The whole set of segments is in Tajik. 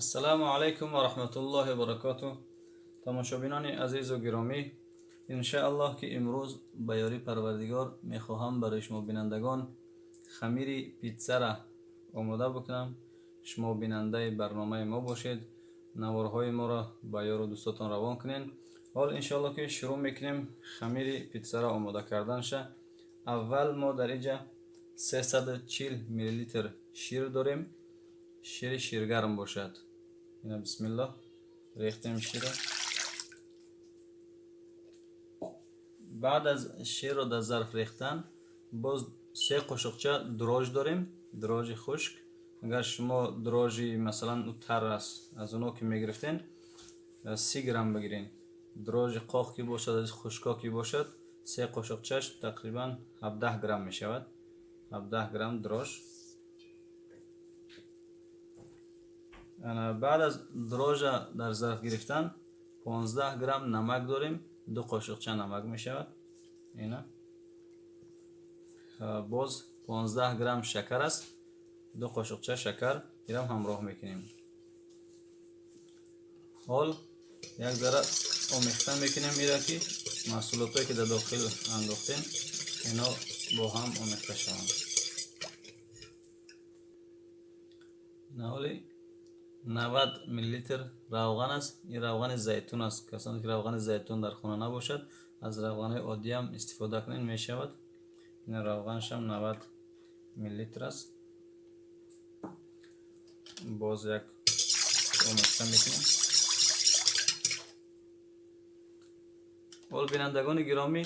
Ассалому алайкум ва раҳматуллоҳи ва баракотуҳ. Тамошобинони азизу гиромӣ, иншааллоҳ ки имрӯз ба ёрии Парвардигор мехоҳам барои шумо бинандагон хамири питсара омода бикунам. Шумо бинандаи барномаи мо бошед, наворҳои моро ба ёру дӯстотон равон кунед. Ҳол иншоаллоҳ ки шурӯъ мекунем хамири питсара омода карданша. Аввал мо дар инҷа 340 миллилитр шир дорем. Шири ширгарм бошад. Ина бисмиллоҳ рехтем ширро. Баъд аз ширро дар зарф рехтан боз се қошуқча дрож дорем, дрожи хушк. Агар шумо дрожи масалан тар аст, аз оно ки мегирифтен 30 грамм бигирен. Дрожи қоқ ки бошад, аз хушко ки бошад, се қошуқчаш тақрибан 17 грамм мешавад. 17 грамм дрож. Баъд аз дрожа дар зарф гирифтан 15 грамм намак дорем, ду қошуқча намак мешавад. Ина боз 15 грамм шакар аст, ду қошуқча шакар инам ҳамроҳ мекунем. Ҳол як зара омехта мекунем ира ки маҳсулотое ки дар дохил андохтем ино бо ҳам омехта шаванд. Ҳоли 90 миллилитр равған аст. Ин равғани зайтун аст. Касоне ки равғани зайтун дар хона набошад, аз равғани оддӣ ҳам истифода кунед мешавад. Ин равғанашам 90 миллилитр аст. Боз як омехта мекунем. Ҳол бинандагони гиромӣ,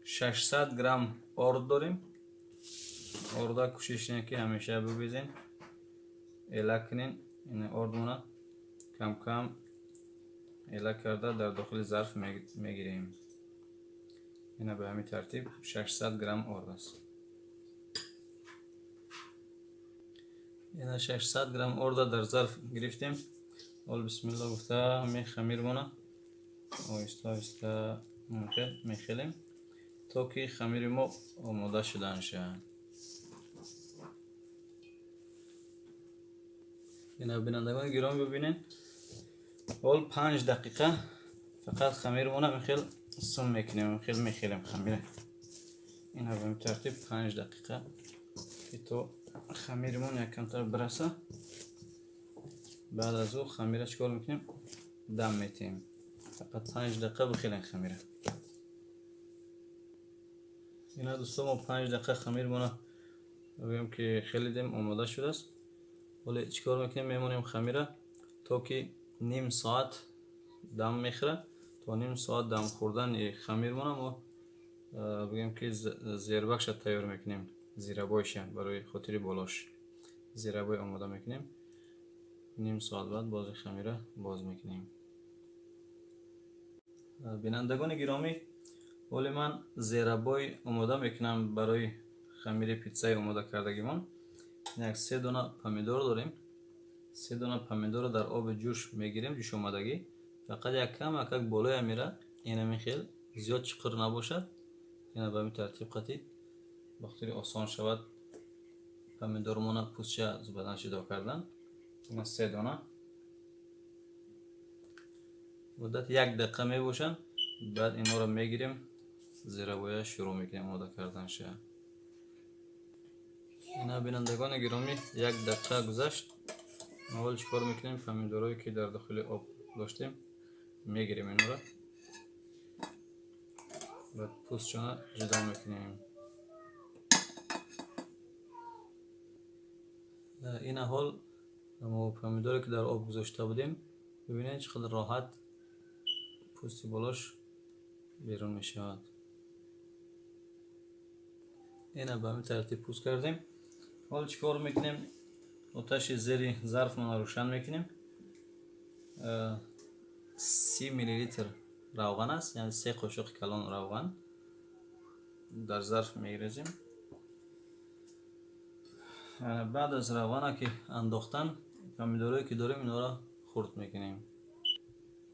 600 грамм орд дорем. Орда кӯшиш кунед ки ҳамеша бибизен, эла кунед. Ин ордмона кам-кам эла карда дар дохили зарф мегирем. Ина ба ҳамин тартиб 600 грамм орд аст. Ина 600 грамм орда дар зарф гирифтем. Ҳол бисмиллоҳ гуфта ҳамин хамирмона оҳиста оҳиста мехелем то ки хамири мо омода шудан шавад. Ина бинандагони гиромӣ бибинед, ҳол 5 дақиқа фақат хамирмона мехел сум мекунем, мехел мехелем хамира. Ина ба ҳамин тартиб 5 дақиқа ки то хамиримон якамтар бираса. Баъд аз ӯ хамира чикор мекунем? Дам метиҳем. Фақат 5 дақиқа бихелем хамира. Ина дӯсто, мо 5 дақиқа хамирмона бигӯем ки хелидем, омода шудааст. Ҳоле чикор мекунем? Мемонем хамира то ки ним соат дам мехӯрад. То ним соат дам хӯрдани хамирмона мо бигӯем ки зербакша тайёр мекунем, зирабойша барои хотири болош зирабой омода мекунем. Ним соат баъд бози хамира боз мекунем. Бинандагони гиромӣ, ҳоле ман зерабой омода мекунам барои хамири питсаи омода кардагимон. Як се дона помидор дорем. Се дона помидорро дар оби ҷӯш мегирем, ҷӯшомадагӣ. Фақат як кам акак болоя мера, инами хел зиёд чуқур набошад. Ина ба ҳамин тартиб қатӣ ба хотири осон шавад помидормона пӯстча аз бадан ҷудо кардан. Ина се дона муддати як дақиқа мебошанд. Баъд инҳоро мегирем, зерабоя шурӯъ мекунем омода карданша. Ина бинандагони гиромӣ, як дақиқа гузашт. Аввал чикор мекунем? Помидорое ки дар дохили об доштем мегирем инҳоро, баъд пӯстшона ҷудо мекунем. Ина ҳол мо помидоре ки дар об гузошта будем, бибинед чӣ қадар роҳат пӯсти болош берун мешавад. Ина ба ҳамин тартиб пӯст кардем. Ҳол чӣ кор мекунем? Оташи зери зарфмонро рӯшан мекунем. 30 миллилитр равған аст, яъне се қошуқи калон равған дар зарф мерезем. Баъд аз равғана ки андохтан, помидорое ки дорем инҳоро хурд мекунем.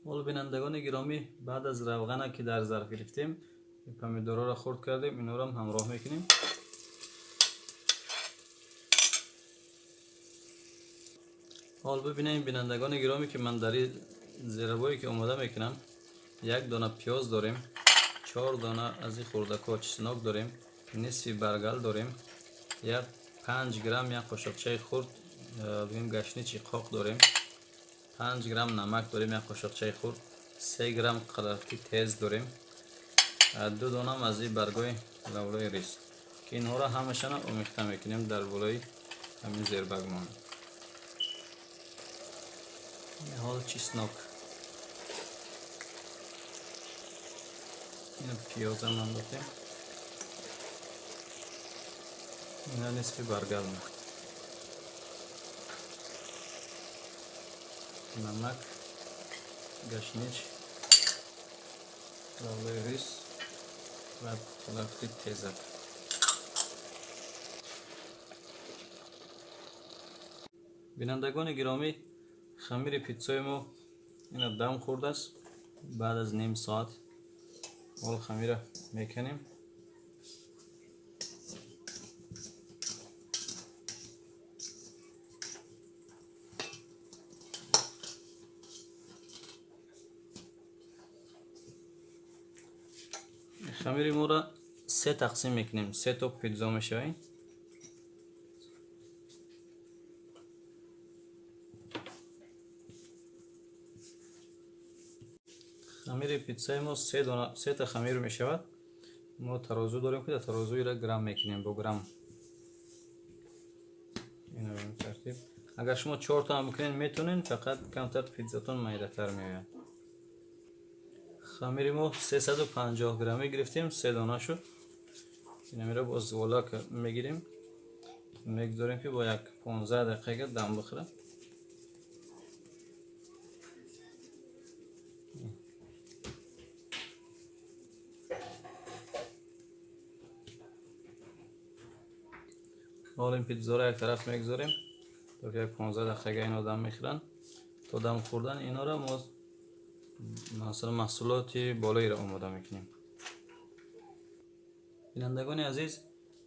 Ҳол бинандагони гиромӣ, баъд аз равғана ки дар зарф гирифтем, помидорҳоро хурд кардем, инҳоро ҳам ҳамроҳ мекунем. Ҳол бибинем бинандагони гиромӣ ки ман дар ин зерабое ки омода мекунам як дона пиёз дорем, 4 дона аз ин хурдакҳо чеснок дорем, нисфи баргал дорем, як 5 грамм як қошуқчаи хурд бигем гашничи қоқ дорем, 5 грамм намак дорем як қошуқчаи хурд, 3 грамм қалафти тез дорем, 2 дона аз ин баргҳои лавлои рис ки инҳоро ҳамашана омехта мекунем дар болои ҳамин зербагмон. Ҳол чеснок, ина пиёзам андохтем, ина нисфи баргал, намак, гашнич, лавлои рис ва қалафти тезак. Бинандагони гиромӣ, хамири питсои мо ина дам хӯрдааст. Баъд аз ним соат ҳол хамира мекунем. Хамири моро 3 тақсим мекунем, 3 то питзо мешавем. Хамири питсаи мо 3 та хамир мешавад. Мо тарозу дорем ки дар тарозуира грамм мекунем бо грамм. Ина ба ин тартиб. Агар шумо 4 та ҳам бикунед метавонед, фақат камтар питсатон майдатар меояд. Хамири мо 350 граммӣ гирифтем, 3 дона шуд. Инамиро боз волак мегирем, мегузорем ки бо як 15 дақиқа дам бихӯрад. Ҳол ин питзоро як тараф мегузорем то ки як 15 дақиқа ино дам мехӯранд. То дам хӯрдан инора мо масалан маҳсулоти болоиро омода мекунем. Бинандагони азиз,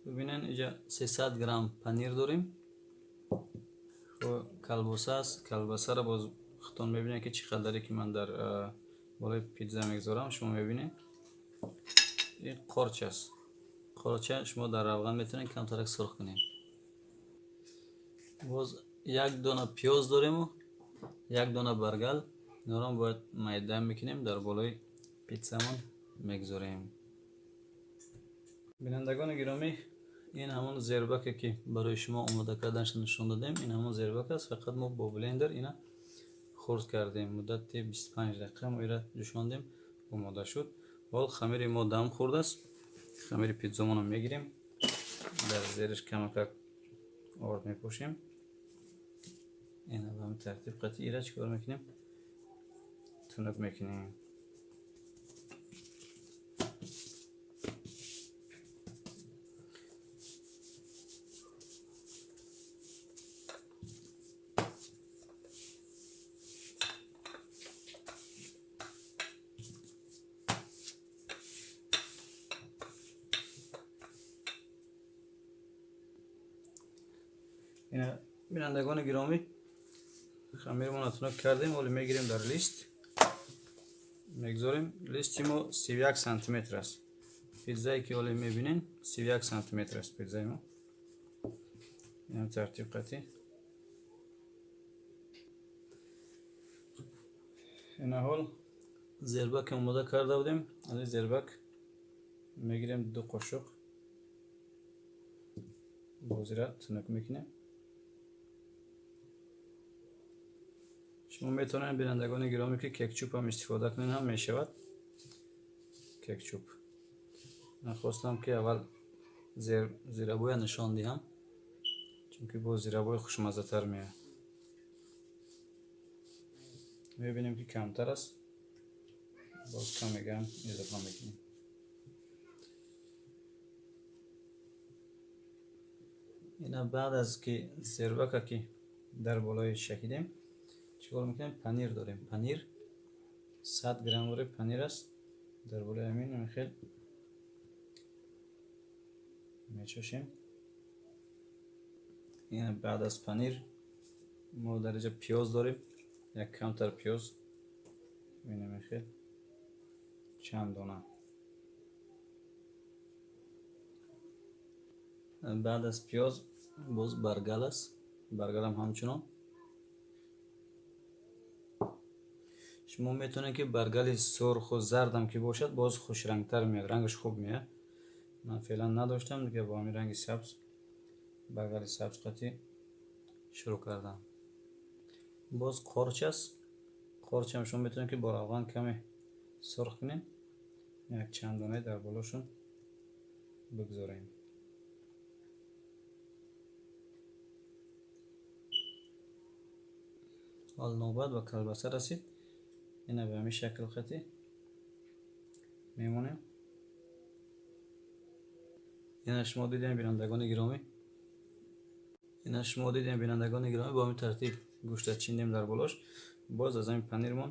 бибинед инҷа 300 грамм панир дорем. Колбаса аст. Колбасаро боз худтон мебинед ки чӣ қадаре ки ман дар болои питза мегузорам, шумо мебинед. Ин қорч аст. Қорча шумо дар равған метавонед камтарак сурх кунед. Боз як дона пиёз дориму як дона баргал. Инҳоро бояд майда мекунем, дар болои питсамон мегузорем. Бинандагони гиромӣ, ин ҳамон зербаке ки барои шумо омода карданаш нишон додем, ин ҳамон зербак аст. Фақат мо бо блендер ина хурд кардем. Муддати 25 дақиқа мо ира ҷӯшондем, омода шуд. Ҳол хамири мо дам хӯрдааст. Хамири питзомонро мегирем, дар зериш камакак орд мепӯшем. Ина ба ҳамин тартиб қатъи ира чӣ кор мекунем? Тунук мекунем. Бинандагони гиромӣ, хамиримонро тунук кардем. Ҳоло мегирем дар лист мегузорем. Листи мо 31 сантиметр аст. Питзае ки ҳоло мебинем 31 сантиметр аст питзаи мо. Ин тартиб қатъи. Ина ҳол зербак омода карда будем. Аз ин зербак мегирем 2 қошуқ, бозира тунук мекунем. Шумо метавонед бинандагони гиромӣ ки кетчуп ҳам истифода кунед, ҳам мешавад кетчуп. Ман хостам ки аввал зирабоя нишон диҳам, чунки бо зирабои хушмаззатар меояд. Мебинем ки камтар аст, боз кам мегирам, илова мекунем. Ина баъд аз ки зербака ки дар болои шакидем, чикор мекунем? Панир дорем. Панир 100 грамм панир аст. Дар болои ҳамин хел мечошем. Ина баъд аз панир Мо дар инҷа пиёз дорем, як камтар пиёз, инамихел чанд дона. Баъд аз пиёз боз баргал аст, баргалам ҳамчунон. Шумо метавонед ки баргали сурху зардам ки бошад, боз хушрангтар меяд, рангаш хуб меяд. Ман феълан надоштам, дига бо ҳамин ранги сабз, баргали сабз қатӣ шурӯъ кардам. Боз қорч аст, қорчам шумо метавонед ки бо равған каме сурх кунед, як чанд дона дар болошон бигзорем. Ҳол навбат ба колбаса расид. Ина ба ҳамин шакл қатӣ мемонем. Ина шумо дидем бинандагони гиромӣ, ина шумо дидем бинандагони гиромӣ, бо ҳамин тартиб гӯшта чиндем дар болош. Боз аз ҳамин панирмон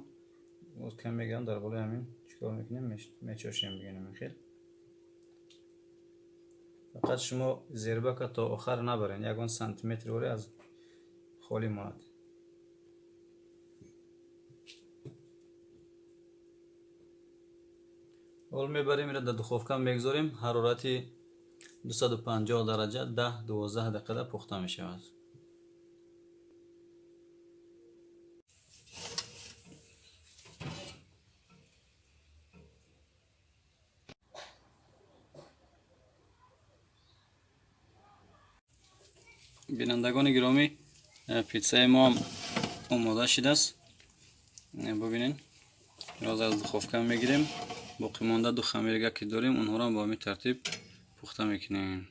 боз кам мегирам дар болои ҳамин чикор мекунем, мечошем бигӯем хел. Фақат шумо зербака то охар набарен, ягон сантиметр вори аз холӣ монад. Ҳол мебарем ира дар духовка мегзорем, ҳарорати 250 дараҷа 10-12 дақиқа пухта мешавад. Бинандагони гиромӣ, питсаи мо ҳам омода шудааст. Бубинед, роз аз духовка мегирем, боқӣ монда ду хамирга ки дорем, онҳоро бо ҳамин тартиб пухта мекунем.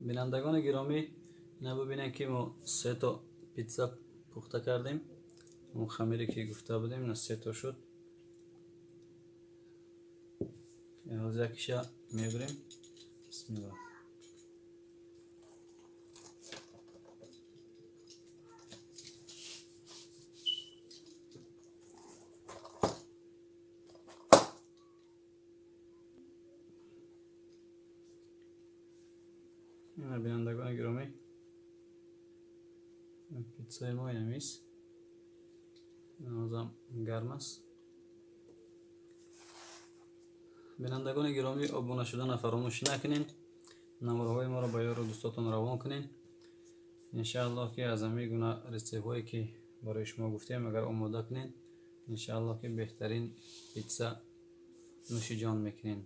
Бинандагони гиромӣ, ина бубинед ки мо се то питса пухта кардем. Он хамире ки гуфта будем, ина се то шуд. Ҳозир якиша мебарем. Бисмиллоҳ. Ина бинандагони гиромӣ, питсаи мо инамист, ҳанӯзам гарм аст. Бинандагони гиромӣ, обуна шудана фаромӯш накунед, намураҳои моро ба ёру дӯстотон равон кунед. Иншааллоҳ ки аз ҳамин гуна рецептҳое ки барои шумо гуфтем, агар омода кунед, иншааллоҳ ки беҳтарин питса нӯшиҷон мекунед.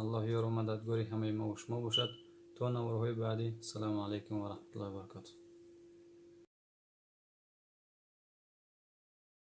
Аллоҳ ёру мададгори ҳамаи мо ва шумо бошад. То наворҳои баъдӣ, ассалому алайкум ва раҳматуллоҳи ва баракотуҳ.